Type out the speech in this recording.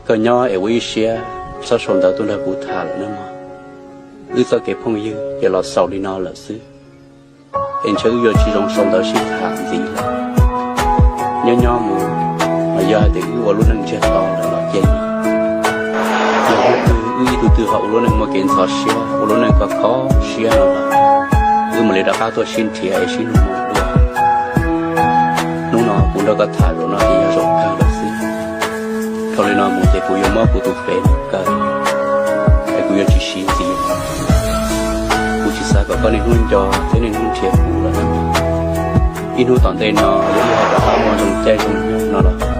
Koj nyob es ua ib siab txhob sau ntawv tuaj nrog kuv tham lawm nawb mog. Wb txoj kev phooj ywg ces los xaus li no lawm xwb, es ntshe wb yuav tsis zoo sau ntawv sib tham ntxiv lawm. Nyob nyob mus, mas yog hais tias wb ua lub neej ntsiag to lawm los cia li. Yog hnub twg wb ib tug twg ho ua lub neej muaj kev ntxhov siab, ua lub neej khov kho siab no los, wb mam li rov qab tuaj sib nrhiav es sib nug mus dua. Hnub no kuv nrog koj tham zaum no ces yog zaum kawg lawm xwb. Dhau li no mus ces kuv yuav muab kuv tus pem kaw, es kuv yuav tsis siv ntxiv. Kuv tsis xav kom koj niaj hnub nco thiab niaj hnub nrhiav kuv lawm. Ib hnub tom ntej no yog wb ho rov qab muaj zoo caij zoo nyoog no los,